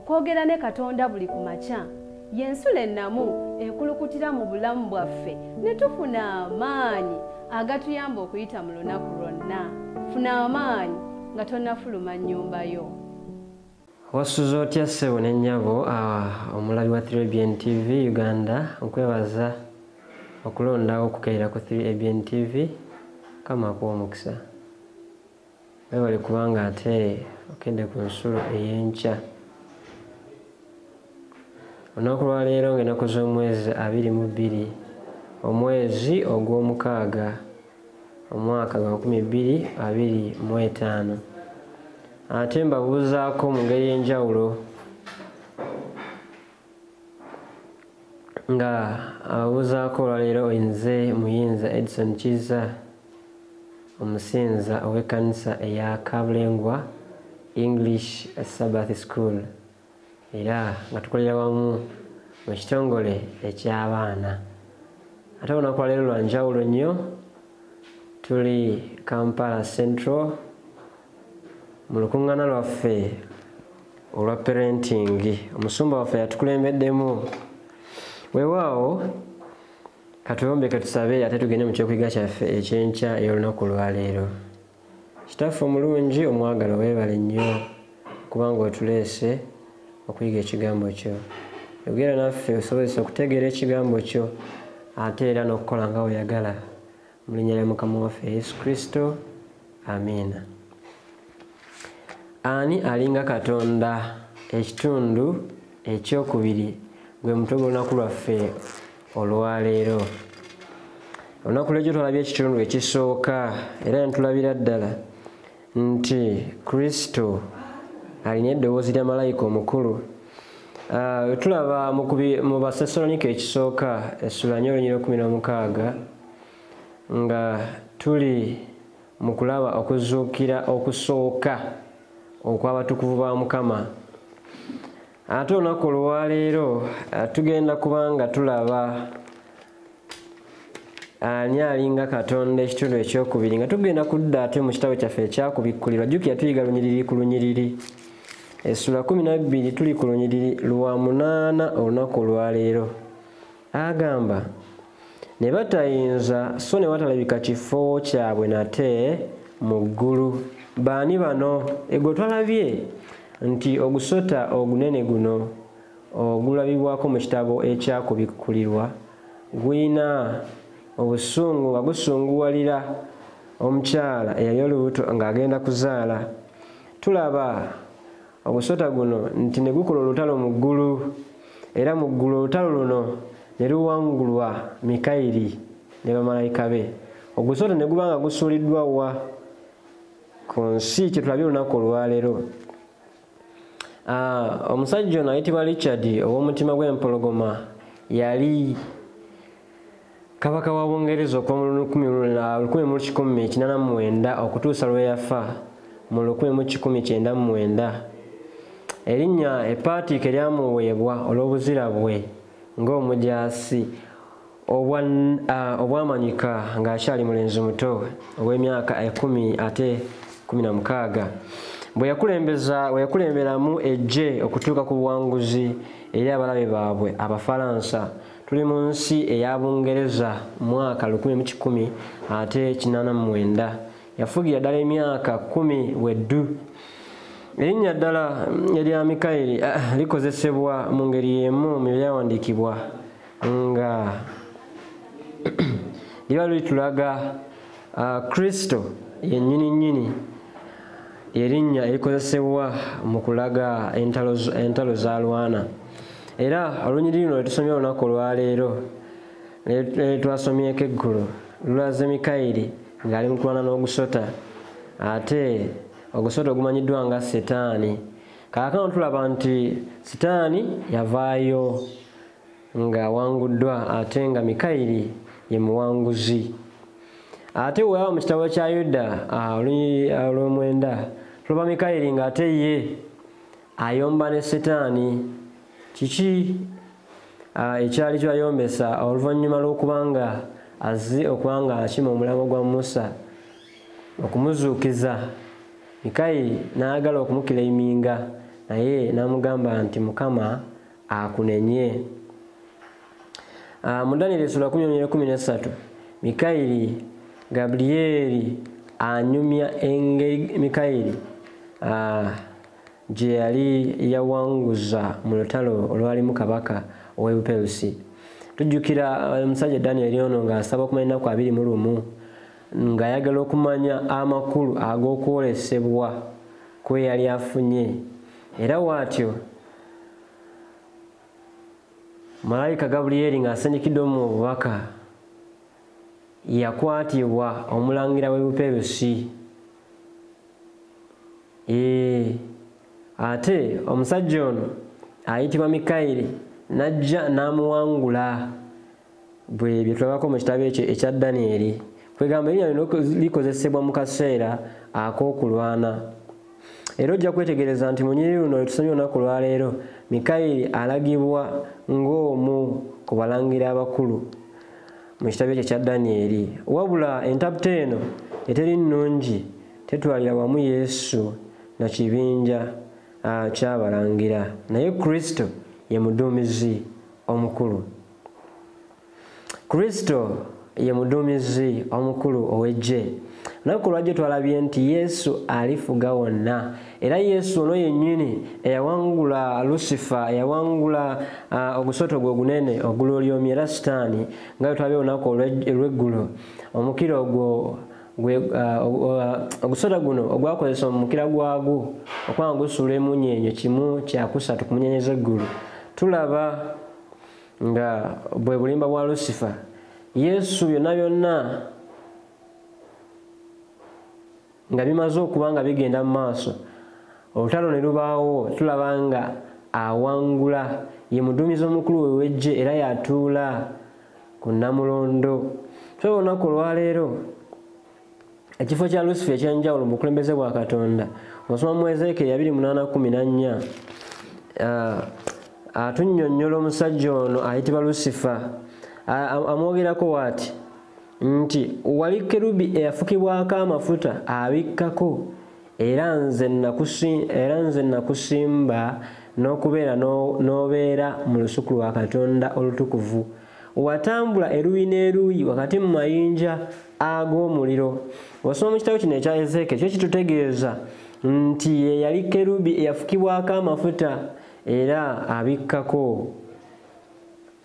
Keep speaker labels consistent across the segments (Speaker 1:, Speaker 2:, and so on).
Speaker 1: Okwogera ne Katonda buli ku makya y'ensulo ennamu ekulukutira mu bulamu bwaffe ne tufuna amaanyi agatuyamba okuyita mu lunaku lwonna. Funa amaanyi nga tonnafuluma nnyumba yo.
Speaker 2: Wasuze otya ssebo ne nnyabo, omulabi wa 3ABN TV Uganda, nkwebaza okulondawo okukeera ku 3ABN TV. Mukama akuwe omukisa. Webale kubanga ate okedde ku nsulo ey'enkya. Olunaku lwaleero ng'ennaku z'omwezi 22 omwezi ogw'omukaaga omwaka gwa 2025. Ate mbabuuzaako mu ngeri ey'enjawulo nga ababuuzaako olwaleero nze Muyinza Edson Kiiza, omusinza ow'ekkanisa eya Kabulengwa English Sabbath School, era nga tukolera wamu mu kitongole eky'abaana. Ate olunaku lwaleero lwa njawulo nnyo, tuli Kampala Central mu lukuŋŋaana lwaffe olwa parenting. Omusumba waffe yatukulembeddemu. Weewaawo katubombeke tusabe ate tugende mu kyokuyiga kyaffe ekyenkya ey'olunaku lwaleero. Kitaffe omulungi omwagalwa, weebale nnyo kubanga otuleese okuyiga ekigambo kyo. Yogera naffe osobozesa okutegeera ekigambo kyo ate era n'okukola nga bw'oyagala. Mu linnya lya Mukama waffe Yesu Kristo, amiina. Ani alinga Katonda? Ekitundu ekyokubiri gwe mutwe gw'olunaku lwaffe olwaleero. Olunaku lw'ejjo twalabye ekitundu ekisooka era ne tulabira ddala nti Kristo alina eddoboozi lya malayika omukulu. Tulaba mu Basessaloniika ekisooka essula 4:16 nga tuli mu kulaba okuzuukira okusooka okw'abatukuvu ba Mukama. Ate olunaku olwaleero tugenda kubanga tulaba ani alinga Katonda, ekitundu ekyokubiri, nga tugenda kudda ate mu kitabo kyaffe ekyakubikkulirwa. Jjukira tuyiga lunyiriri ku lunyiriri. Essula 12 tuli ku lunyiriri lwa 8 olunaku olwaleero. Agamba, ne batayinza so ne watalabika kifo kyabwe nate mu ggulu. Baani bano? Egwo twalabye nti ogusota ogunene guno ogulabibwako mu kitabo ekyakubikkulirwa gulina obusungu nga gusunguwalira omukyala eyali olubuto ng'agenda kuzaala. Tulaba ogusota guno nti ne gukola olutalo mu ggulu, era mu ggulu olutalo luno ne luwangulwa Mikayiri ne bamalayika be. Ogusota ne guba nga gusuuliddwa wa? Ku nsi, kye tulabye olunaku olwaleero. Omusajja ono ayitibwa Richard ow'omutima gw'empologoma yali kabaka wa Bungereza okuva mu 1189 okutuusa lwe yafa mu 1999. Erinnya epaatiika eryamuweebwa olw'obuzira bwe ng'omujaasi obwamanyika ng'akyali mulenzi muto ow'emyaka 10 ate 16. Bwe yakulemberamu eggye okutuuka ku buwanguzi eri abalabe baabwe Abafalansa. Tuli mu nsi eya Bungereza mwaka 1189. Yafugira ddala emyaka 10 weddu. Erinnya ddala erya Mikayiri likozesebwa mu ngeri y'emu mu byawandiikibwa nga liba litulaga Kristo yennyini nnyini. Erinnya erikozesebwa mu kulaga entalo z'alwana. Era olunyiriri luno lwe tusomye olunaku olwaleero twasomyeko eggulo lulaze Mikayiri ng'ali mu kulwana n'ogusota, ate ogusota ogumanyiddwa nga Setaani. Kaakano tulaba nti Setaani yavaayo ng'awanguddwa ate nga Mikayiri ye muwanguzi. Ate weewaawo mu kitabo kya Yuda olw'omwenda tulaba Mikayiri ng'ate ye ayomba ne Setaani. Kiki ekyali kibayombesa oluvannyuma lw'okubanga azze okubanga akima omulambo gwa Musa okumuzuukiza? Mikayiri n'ayagala okumukireyiminga naye n'amugamba nti Mukama akunenye. Mu Danyeri essula 11:13 Mikayiri Gabrieli anyumya engeri Mikayiri gye yali yawanguza mu lutalo olwalimu kabaka ow'e Buperusi. Tujjukira omusajja Danyeri ono ng'asaba okumanya ennaku 21 ng'ayagala okumanya amakulu ag'okwolesebwa kwe yali afunye. Era bw'atyo malayika Gabrieli ng'asenyekiddwa mu bubaka yakwatibwa omulangira w'e Buperusi. Ate omusajja ono ayitibwa Mikayiri n'ajja n'amuwangula. Bwe bye tulabako mu kitabo ekyo ekya Danyeri. Kwegamba erinnya lino likozesebwa mu kaseera ak'okulwana. Era ojja kwetegereza nti mu lunyiriri luno lwe tusomye olunaku olwaleero, Mikayiri alagibwa ng'omu ku balangira abakulu mu kitabo ekyo ekya Danyeri. Wabula entaputa eno eteri nnungi tetwalira wamu Yesu na kibinja ky'abalangira, naye Kristo ye muduumizi omukulu. Kristo ye muduumizi omukulu ow'eggye. Olunaku lwajjo twalabye nti Yesu alifuga wonna, era Yesu ono yennyini eyawangula Lusifa, eyawangula ogusoto gwe ogunene ogulwolyomye era Sitaani, nga bwe twalabye olunaku olw'eggulo. Omukira ogwo ogusota guno ogwakozesa omukira gwagwo okwanga gusuula emunyeenye 1/3 ku munyeenye z'eggulu, tulaba nga bwe bulimba bwa Lusifa. Yesu byonna byonna nga bimaze okuba nga bigenda mu maaso, olutalo ne lubaawo, tulaba nga awangula. Ye muduumizi omukulu w'eggye era yatuula ku nnamulondo. Tulaba olunaku olwaleero ekifo kya Lusifa eky'enjawulo mu bukulembeze bwa Katonda. Osoma mu Ezeekeri 28:14, atunnyonnyola omusajja ono ayitibwa Lusifa. Amwogerako bw'ati nti wali kerubi eyafukibwako amafuta abikkako, era nze nakusimba n'okubeera n'obeera mu lusuku lwa Katonda olutukuvu. Watambula eruuyi n'eruuyi wakati mu mayinja ag'omuliro. Osoma mu kitabo kino ekya Ezeekeri, kyo kitutegeeza nti ye yali kerubi eyafukibwako amafuta era abikkako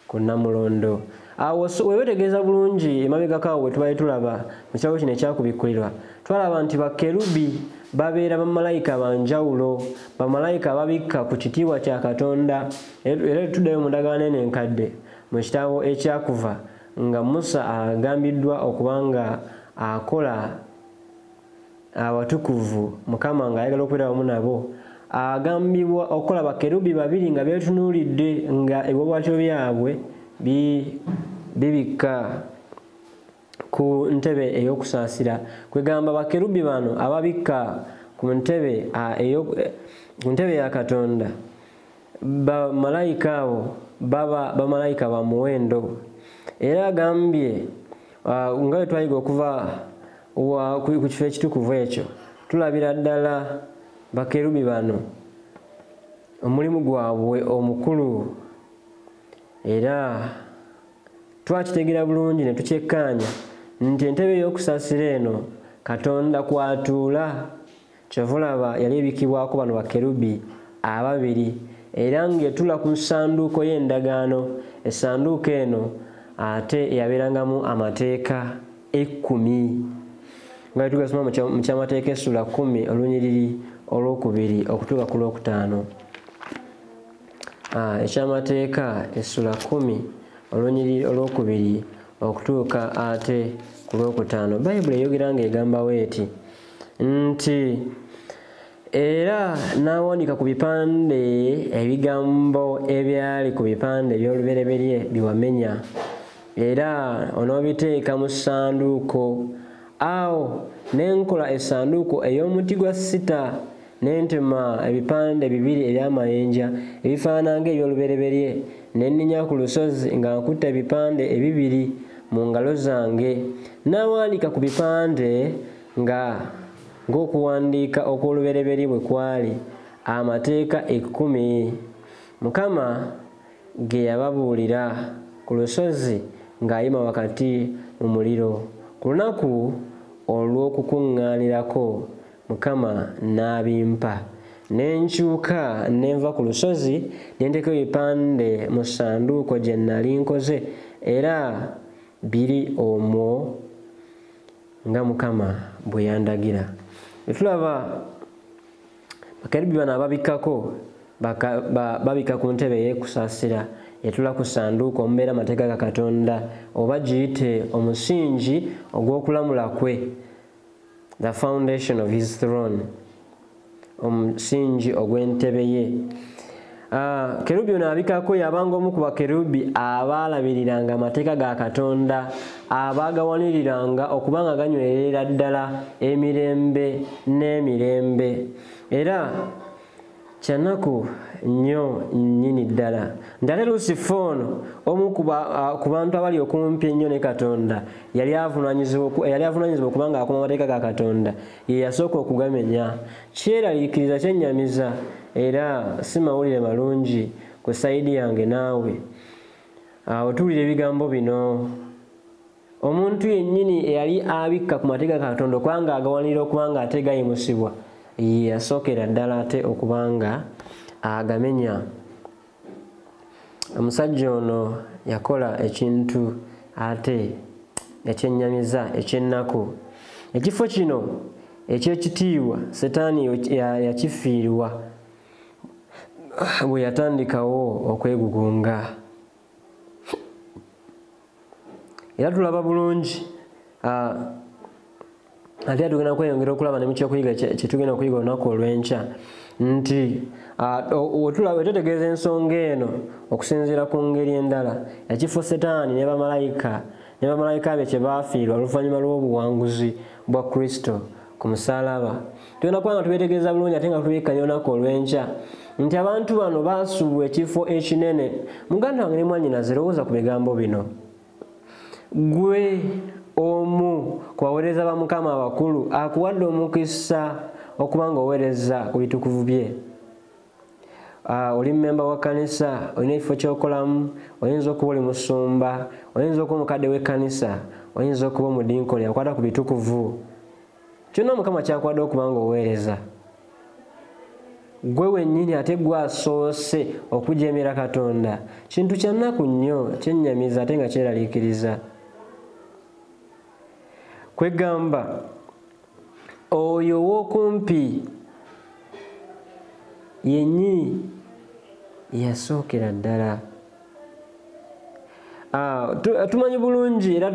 Speaker 2: ku nnamulondo. Awo weetegereza bulungi emabegako awo we tubadde tulaba mu kitabo kino ekyakubikkulirwa, twalaba nti bakerubi babeera bamalayika ba njawulo, bamalayika ababikka ku kitiibwa kya Katonda. Era tuddayo mu ndagaano eno enkadde mu kitabo ekyakuva nga Musa agambiddwa okuba nga akola awatukuvu, Mukama ng'ayagala okubeera wamu nabo, agambibwa okukola bakerubi babiri nga beetunuulidde nga ebiwaawaatiro byabwe bibikka ku ntebe ey'okusaasira. Kwegamba bakerubi bano ababikka ku ntebe ya Katonda, bamalayika abo baba bamalayika ba muwendo. Era agambye nga bwe twayiga okuva ku kifo ekitukuvu ekyo, tulabira ddala bakerubi bano omulimu gwabwe omukulu, era twakitegeera bulungi ne tukyekkaanya nti entebe ey'okusaasira eno Katonda kw'atuula. Kyova olaba yali ebikibwako bano bakerubi ababiri, era ng'etula ku ssanduuko y'endagaano. Essanduuko eno ate eyabeerangamu amateeka 10 nga tugasoma mu kyamateeka essula 10 olunyiriri olwokubiri okutuuka ku lwokutaano. Ekyamateeka essula 10 olunyiriri olwokubiri okutuuka ate ku lwokutaano. Bayibuli eyogera ng'egamba bw'eti nti era n'awandiika ku bipande ebigambo ebyali ku bipande eby'olubereberye bye wamenya, era onoobiteeka mu ssanduuko. Awo ne nkola essanduuko ey'omuti gwa sita, ne ntema ebipande bibiri eby'amayinja ebifaanana ng'eby'olubereberye, ne nninnya ku lusozi nga nkutte ebipande ebibiri mu ngalo zange. N'awandiika ku bipande nga ng'okuwandiika okw'olubereberye bwe kwali, Amateeka 10 Mukama ge yababuulira ku lusozi ng'ayima wakati mu muliro ku lunaku olw'okukuŋŋaanirako. Mukama n'abimpa, ne nkyuka ne nva ku lusozi ne nteeka ebipande mu ssanduuko gye nali nkoze, era biri omwo nga Mukama bwe yandagira. Tulaba bakerubi bano ababikkako babikka ku ntebe ey'okusaasira etula ku ssanduuko omubeera amateeka ga Katonda, oba giyite omusingi ogw'okulamula kwe, the foundation of his throne, omusingi ogw'entebe ye. Kerubi ono abikkako yabanga omu ku bakerubi abaalabiriranga amateeka ga Katonda, abaagawaniriranga okuba nga ganywerera ddala emirembe n'emirembe. Era kyanaku nnyo nnyini ddala nti ate Lusifa ono omu ku bantu abali okumpi ennyo ne Katonda yali avunaanyizibwa okuba nga akuma amateeka ga Katonda, ye yasooka okugamenya. Kyeraliikiriza, kyennyamiza, era si mawulire malungi ku sayidi yange naawe. Awo tuwulira ebigambo bino. Omuntu yennyini eyali abikka ku mateeka ga Katonda okubanga agawanirira okubanga ate gayimusibwa, ye yasookera ddala ate okubanga agamenya. Omusajja ono yakola ekintu ate ekyennyamiza, ekyennaku. Ekifo kino eky'ekitiibwa Setaani yakifiirwa bwe yatandikawo okwegugunga. Era tulaba bulungi ate tugenda kweyongera okulaba ne mu kyokuyiga kye tugenda okuyiga olunaku olw'enkya nti wetutegeeza ensonga eno okusinziira ku ngeri endala ekifo Setaani ne bamalayika be kye baafiirwa oluvannyuma lw'obuwanguzi bwa Kristo ku musaalaba. Tugenda kuba nga tubeetegereza bulungi ate nga tubikkanya olunaku olw'enkya nti abantu bano baasuubwa ekifo ekinene. Muganda wange ne mwannyinaze, lowooza ku bigambo bino. Gwe omu ku baweereza ba Mukama abakulu akuwadde omukisa okuba nga oweereza ku bitukuvu bye. Oli mmemba wa kkanisa, olina ekifo ky'okolamu, oyinza okuba oli musumba, oyinza okuba omukadde w'ekkanisa, oyinza okuba omudinkoni akwata ku bitukuvu. Kyonna Mukama kyakuwadde okuba nga oweereza. Gwe wennyini ate gwe asoose okujeemera Katonda. Kintu kya nnaku nnyo, kyennyamiza ate nga kyeraliikiriza. Kwegamba oyo ow'okumpi yennyini yasookera ddala. Tumanyi bulungi era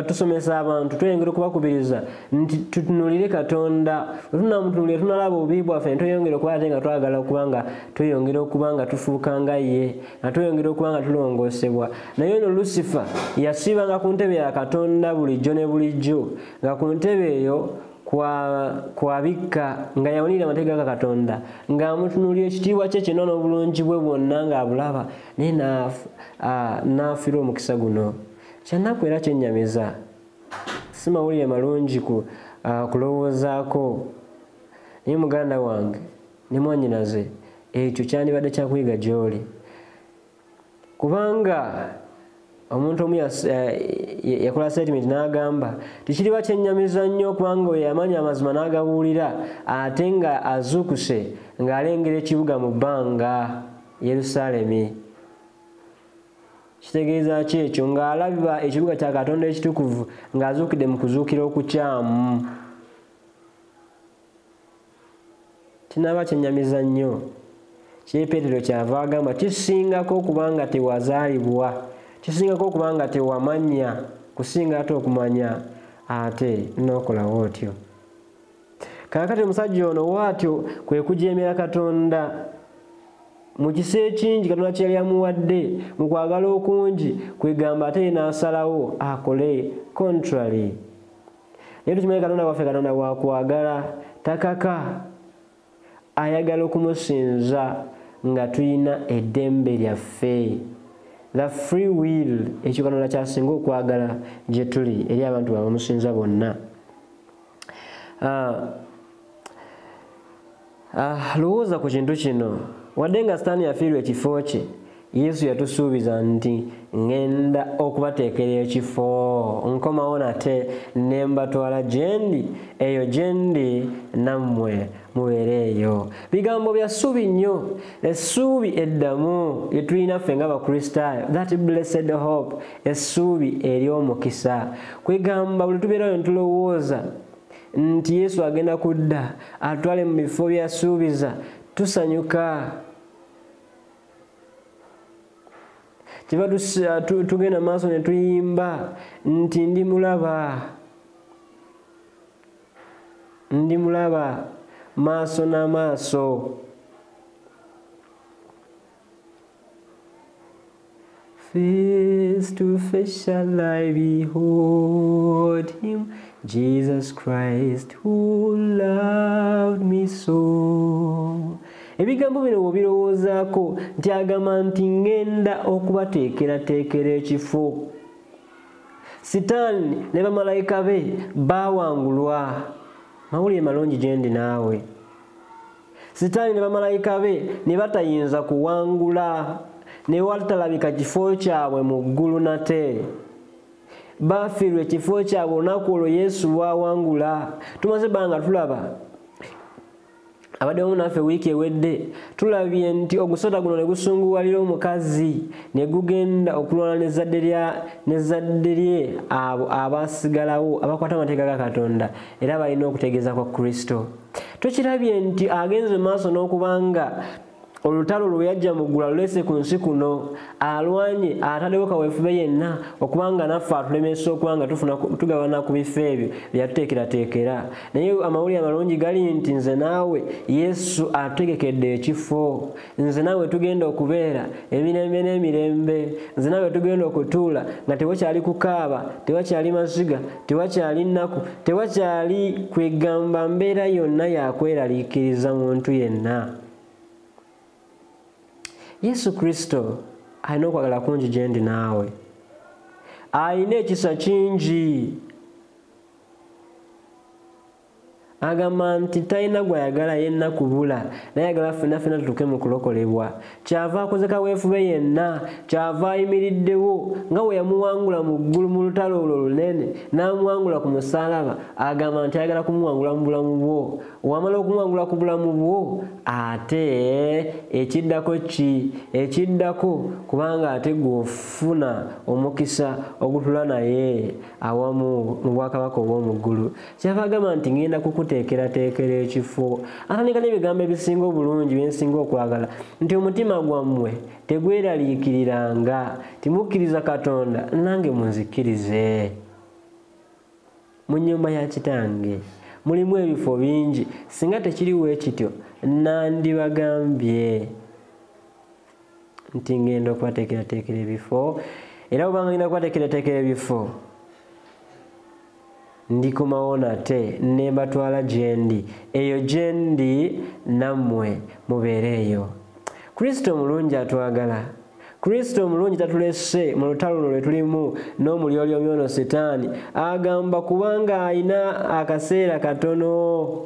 Speaker 2: tusomesa abantu, tweyongera okubakubiriza nti tutunulire Katonda. Tunamutunulira tunalaba obubi bwaffe ne tweyongera okuba ate nga twagala okuba nga tweyongera okuba nga tufuuka nga ye, nga tweyongera okuba nga tulongoosebwa. Naye ono Lusifa yasiibanga ku ntebe ya Katonda bulijjo ne bulijjo, nga ku ntebe eyo kwabikka nga yawanirira amateeka ga Katonda, ng'amutunuulira ekitiibwa kye kyonna n'obulungi bwe bwonna ng'abulaba, naye n'afiirwa omukisa guno. Kyannaku era kyennyamiza, si mawulire malungi kulowoozaako. Naye muganda wange ne mwannyinaze, ekyo kyandibadde kyakuyiga gy'oli, kubanga omuntu omu yakola statement n'agamba tikiriba kyennyamiza nnyo okubanga oyo yamanya amazima n'agabuulira ate nga azuukuse ng'alengera ekibuga mu bbanga Yerusaalemi. Kitegeeza ki ekyo? Ng'alaba ekibuga kya Katonda ekitukuvu ng'azuukidde mu kuzuukira okukyamu. Kinaaba kyennyamiza nnyo. Kye Peetero kyava agamba kisingako okubanga tewazaalibwa, kisingako okuba nga tewamanya, kusinga ate okumanya ate n'okolawo otyo. Kaakati omusajja ono bw'atyo kwe kujeemera Katonda mu kisa ekingi Katonda kye yali amuwadde, mu kwagala okungi, kwegamba ate ye n'asalawo akole contrary. Naye tukimanyi Katonda waffe Katonda wa kwagala, takaka, ayagala okumusinza nga tulina eddembe lyaffe. The free will, ekyo Katonda kyasinga okwagala gye tuli eri abantu abamusinza bonna. Lowooza ku kintu kino. Wadde nga Sitaani yafiirwa ekifo kye, Yesu yatusuubiza nti ŋŋenda okubateekera ekifo, nkomawo nate ne mbatwala gye ndi, eyo gye ndi nammwe mubeere eyo. Bigambo bya ssuubi nnyo, essuubi eddamu lye tulina ffe ng'Abakristaayo, that blessed hope, essuubi ery'omukisa. Kwegamba buli tubeerayo ne tulowooza nti Yesu agenda kudda atwale mu bifo by'asuubiza, tusanyuka. Kiba tugenda maaso ne tuyimba nti ndi mulaba, ndi mulaba maaso n'amaaso. Face to face shall I behold him, Jesus Christ who loved me so. Ebigambo bino bw'obirowoozaako nti agamba nti ŋŋenda okubateekerateekera ekifo. Sitaani ne bamalayika be baawangulwa. Mawulire malungi gye ndi naawe. Sitaani ne bamalayika be ne batayinza kuwangula, ne watalabika kifo kyabwe mu ggulu nate. Bafiirwa ekifo kyabwe olunaku olwo Yesu lw'awangula. Tumaze ebbanga tulaba abaddewo naffe wiiki ewedde, tulabye nti ogusota guno ne gusunguwalira omukazi ne gugenda okulwana n'ezzadde lye abo abasigalawo abakwata amateeka ga Katonda era balina okutegeeza kwa Kristo. Tukirabye nti agenze mu maaso n'okubanga olutalo lwe yajja mu ggulu alulese ku nsi kuno, alwanye ataddewo kaweefube yenna okubanga naffe atulemesa okubanga tugabana ku bifo ebyo bye yatuteekerateekera. Naye amawulire amalungi gali nti nze naawe Yesu atutegekedde ekifo, nze naawe tugenda okubeera emirembe n'emirembe, nze naawe tugenda okutuula nga tewakyali kukaaba, tewakyali maziga, tewakyali nnaku, tewakyali kwegamba mbeera yonna yakweraliikiriza muntu yenna. Yesu Kristo alina okwagala kungi gye ndi naawe, alina ekisa kingi. Agamba nti talina gw'ayagala yenna kubula, naye ayagala ffenna ffenna tutuuke mu kulokolebwa. Kyava akoze kaweefube yenna, kyava ayimiriddewo nga bwe yamuwangula mu ggulu mu lutalo olwo olunene, n'amuwangula ku musaalaba. Agamba nti ayagala kumuwangula mu bulamu bwo. Wamala okumuwangula ku bulamu bwo, ate ekiddako ki? Ekiddako kubanga ate gw'ofuna omukisa ogutula naye awamu mu bwakabaka obw'omu ggulu. Kyava agamba nti ŋŋenda kukuteekerateekera ekifo. Atandika n'ebigambo ebisinga obulungi bye nsinga okwagala nti omutima gwammwe tegweraliikiriranga, timukkiriza Katonda nange munzikkirize. Mu nnyumba ya kitange mulimu ebifo bingi, singa tekiriwo ekityo nandibagambye nti ngenda okubateekerateekera ebifo, era bw'obanga ngenda kubateekerateekera ebifo ndikomawo nate ne mbatwala gye ndi, eyo gye ndi nammwe mubeere eyo. Kristo omulungi atwagala. Kristo omulungi tatulese mu lutalo luno lwe tulimu n'omulyolyomi ono Sitaani. Agamba kubanga alina akaseera katono.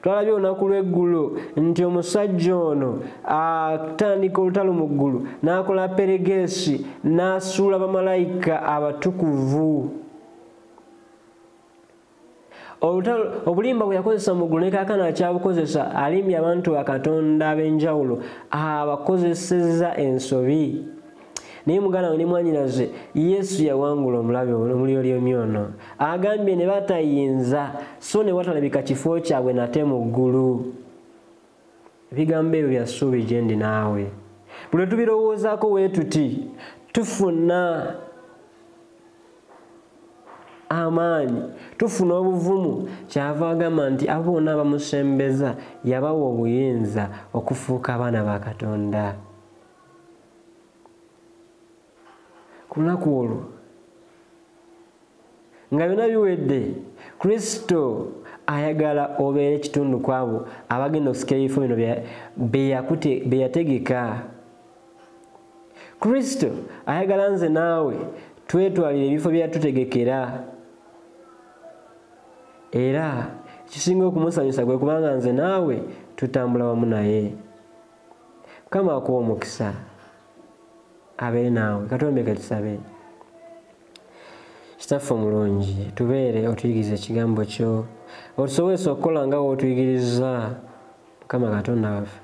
Speaker 2: Twalabye olunaku lw'eggulo nti omusajja ono atandika olutalo mu ggulu n'akola peregesi n'asuula bamalayika abatukuvu. Olutalo obulimba bwe yakozesa mu ggulu ne kaakano akyabukozesa, alimbye abantu ba Katonda ab'enjawulo abakozesezza ensobi. Naye muganda wange ne mwannyinaze, Yesu yawangula omulabe omulyolyomi ono. Agambye ne batayinza, so ne watalabika kifo kyabwe nate mu ggulu. Ebigambo ebyo bya ssuubi gye ndi naawe. Buli lwe tubirowoozaako we tuti, tufuna amaanyi, tufuna obuvumu. Kyava agamba nti abo bonna abamusembeza yabawa obuyinza okufuuka abaana ba Katonda. Ku lunaku olwo nga byonna biwedde, Kristo ayagala obeere ekitundu ku abo abagenda okusika ebifo bino bye yategeka. Kristo ayagala nze naawe twetwalire ebifo bye yatutegekera. Era ekisinga okumusanyusa kwe kubanga nze naawe Tutambula wamu naye. Mukama akuwa omukisa, abeere naawe. Katombeke tusabe. Kitaffe omulungi, tubeere otuyigirize ekigambo kyo, otusobozese okukola nga w'otuyigiriza. Mukama Katonda waffe,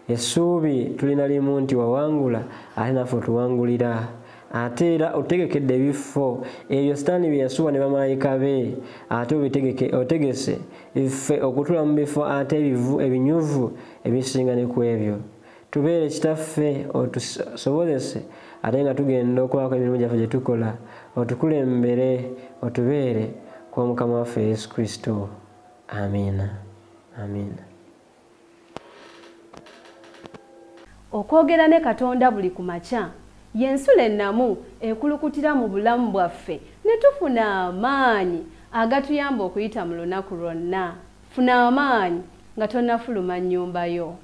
Speaker 2: essuubi tulina limu nti wawangula, ate naffe otuwangulira. Ate era otegekedde ebifo ebyo Sitaani bye yasuwa ne bamalayika be, ate otegese ffe okutula mu bifo ate ebinyuvu ebisinga ne ku ebyo. Tubeere Kitaffe, otusobozese ate nga tugenda okubaako emirimu gyaffe gye tukola, otukulembere, otubeere kwa Mukama waffe Yesu Kristo. Amiina. Amiina.
Speaker 1: Okwogera ne Katonda buli ku makya y'ensula ennamu ekulukutira mu bulamu bwaffe ne tufuna amaanyi agatuyamba okuyita mu lunaku lwonna. Funa amaanyi nga tonnafuluma nnyumba yo.